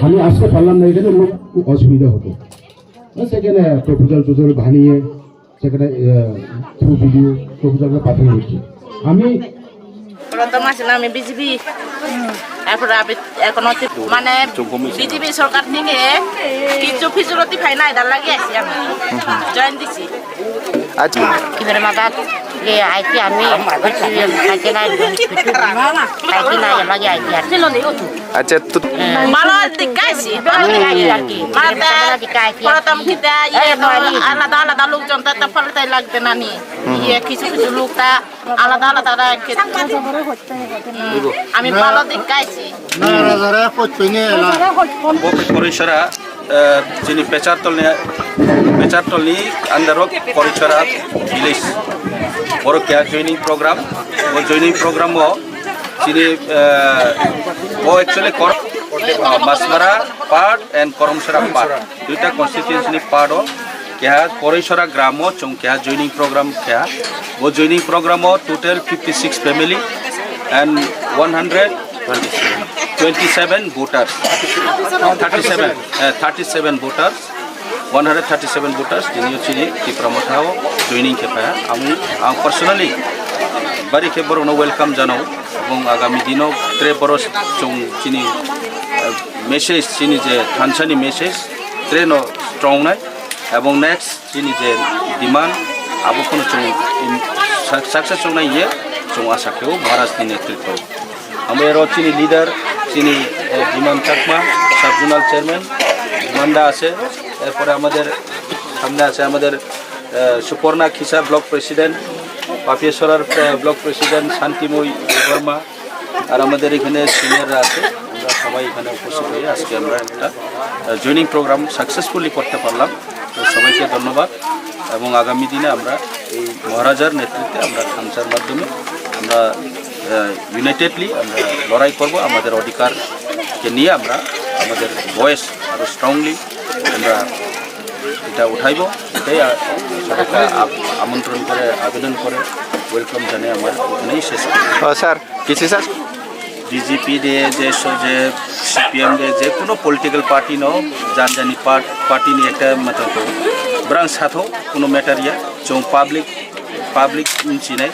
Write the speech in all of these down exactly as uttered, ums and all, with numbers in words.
আমি আসতে পারলাম না, এখানে লোক খুব অসুবিধা হতো। সেখানে প্রপোজাল টোপোজাল বানিয়ে সেখানে থ্রু ভিডিও প্রপোজালটা পাঠানো হচ্ছে। আমি প্রথম আছে না, আমি বিজেপি, তারপরে আমি এখন হচ্ছে মানে বিজেপি সরকার থেকে কিছু ফিজুলতি পাই না, এটার লাগে আছি আমি, জয়েন দিছি। আচ্ছা। কিভাবে মাথা যে আইছি আমি, আইছি না, আইছি না, এটার লাগে আইছি আর কি। আচ্ছা, তো ভালো দিকে আইছি, ভালো দিকে আইছি আর কি। মানে প্রথম কিতা ইয়ে তো আলাদা আলাদা লোকজন তো পাল্টাই লাগবে না নি। ইয়ে কিছু কিছু লোক তা আলাদা আলাদা রাখে। আমি ভালো দিকে আইছি। Bo Korisora, eh, chini Pechartolni, Pechartolni under o Korisora village. Boro keha joining program, bo joining program o chini, eh, bo actually Kor-, Masmara part and Koromsora part. Duita constituency ni part o keha Korisora gram o chwng keha joining program keha. Bo joining program o total fifty six family and one hundred twenty seven voters. Thirty seven, eh, thirty seven voters, one hundred thirty seven voters, tini chini Tipra Motha o joining khe pha. Ang, ang personally bari khe borok no welcome janao. Ebong agami dino tre boro chwng chini, eh, message, chini je thansa ni message tre no strong nai. Ebong next chini je demand abo phano chwng in-, suc-, success wngnai ye chwng asa khe o Maharaj ni netritwo. Amo ero chini leader, chini, eh, Biman Chakma, sub zonal chairman, Manda আছে, এরপরে আমাদের সামনে আছে আমাদের, আহ, সুপর্ণা Khisa block president, পাপিয়াছড়ার, আহ, block president শান্তিময় দেববর্মা, আর আমাদের এখানে সিনিয়ররা আছে, আমরা সবাই এখানে উপস্থিত হয়ে আজকে আমরা একটা, আহ, জয়েনিং প্রোগ্রাম সাকসেসফুলি করতে পারলাম। তো সবাইকে ধন্যবাদ এবং আগামী দিনে আমরা এই মহারাজার নেতৃত্বে আমরা থানসার মাধ্যমে আমরা, আহ, ইউনাইটেডলি আমরা লড়াই করব, আমাদের অধিকারকে নিয়ে আমরা আমাদের ভয়েস আরও স্ট্রংলি আমরা এটা উঠাইব। এটাই, আহ, সবাইকে আপ-, আমন্ত্রণ করে, আবেদন করে, ওয়েলকাম জানিয়ে আমার এখানেই শেষ করব। স্যার, কিছু sir? BJP de, je so, je CPM de, je kuno political party no, jan jani part-, party ni ekta mathang ko, brang satho kuno matter ya, chwng public, public ni chinai,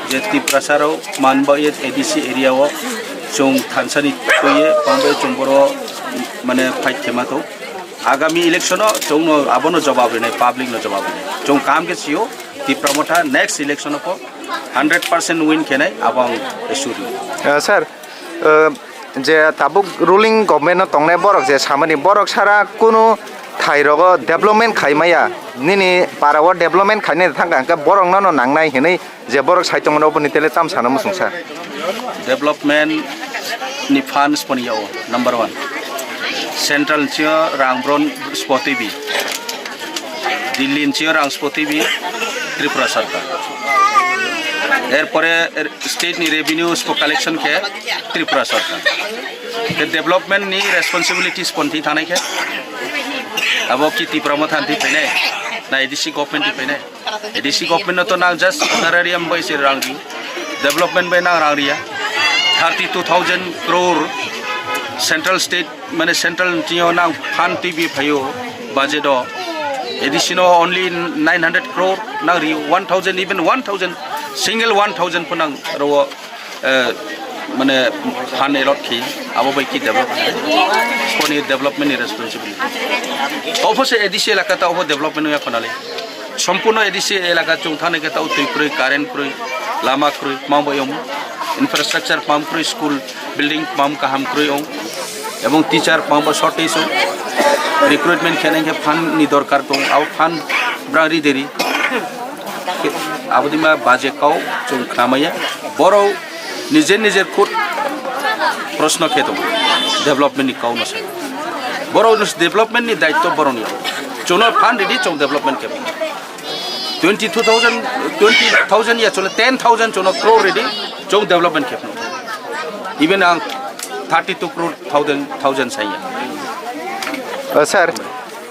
je Tiprasa rok manba ye A D C area o, chwng thansa ni twi ye, manba ye chwng boro, mane, fight khema tho. Agami election o chwng no abono jawab rinai, public no jawab rinai. Chwng kam ke sio, Tipra Motha next election o ko hundred percent win khenai, abo ang suri. Sir, eh, je tabuk ruling government no tongnai borok je samani borok sara kunu thai rogo development khai maya, nini para o development khainai thangka hwnkhe borok no no nangnai hinwi je borok sai tongmani oboni tele tam sana muchung sir. Development ni funds pon ya o number one. Central ni sio rang bron spotwi bi. Delhi ni sio rang spotwi bi Tripura sarkar. Erpore er-, state ni revenue spo collection khe Tripura sarkar. Ke development ni responsibilities pon thi thanai khe. Abo ki Tipra Motha ni phainai, na A D C government ni phainai. A D C government no to nang just honorarium bai se rang di. Development bai nang rang riya. Thirty two thousand crore central state, mane, central ni tio nang fund T V phayo budget o. A D C no only nine hundred crore nang ri, one thousand, even one thousand, single one thousand pho nang ro, eh, mane, fund allot khi, abo bai ki develop, sponi development ni responsibility. Obo se A D C elaka ta obo development ya khonali. Sompurno A D C elaka chwng thani khe ta twi kwrwi, current kwrwi, lama kwrwi, ma bo yong. Infrastructure pam kwrwi, school building pam kaham kwrwi ong. Ebong teacher pam bo shortage ong. Recruitment khe nang khe fund ni dorkar tong, abo fund brang ri deri. Abodima baje kau chwng khnamaya. Borok nijer nijer khud proshno khe tongo. Development ni kau no sai. Borok ni development ni daitto borok ni. Chwngno fund ridi chwng development khe. Twenty two thousand, twenty thousand ya chwle ten thousand chwngno crore ridi chwng development khe. Even ang thirty two crore thousand, thousand saya. Uh, sir,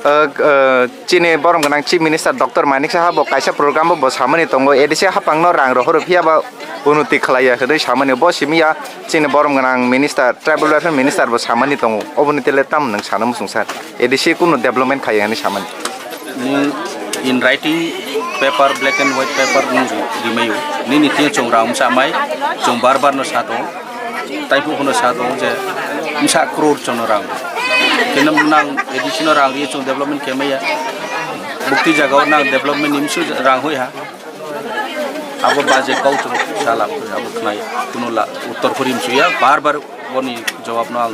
uh, uh, Chini borom gwnang Chief Minister Doctor Manik Saha bo kaisa program bo, bo samani tongo, A D C haphangno rang rohoro, phiya ba Unnoti khlaiya hwnwi samani bo simi ya chini borom gwnang minister, tribal welfare minister bo samani tongo. Oboni tele tam nwng sana muchung sir? A D C kunu development khaiya hwnwi samani. Nwng in writing paper, black and white paper nwng ri-, rimaio. Nini tini chwng rang msa mai, chwng bar bar no sa tongo. Taiphuk no sa tongo je msa crore chwng no rang. Keno nang A D C no rang ri chwng development khe maya. Bukti jaga o nang development ni msu rang hoi ha. Abo baje kau chwng sala abo khnai kuno la uttor khori msu ya bar bar boni jawab no ang.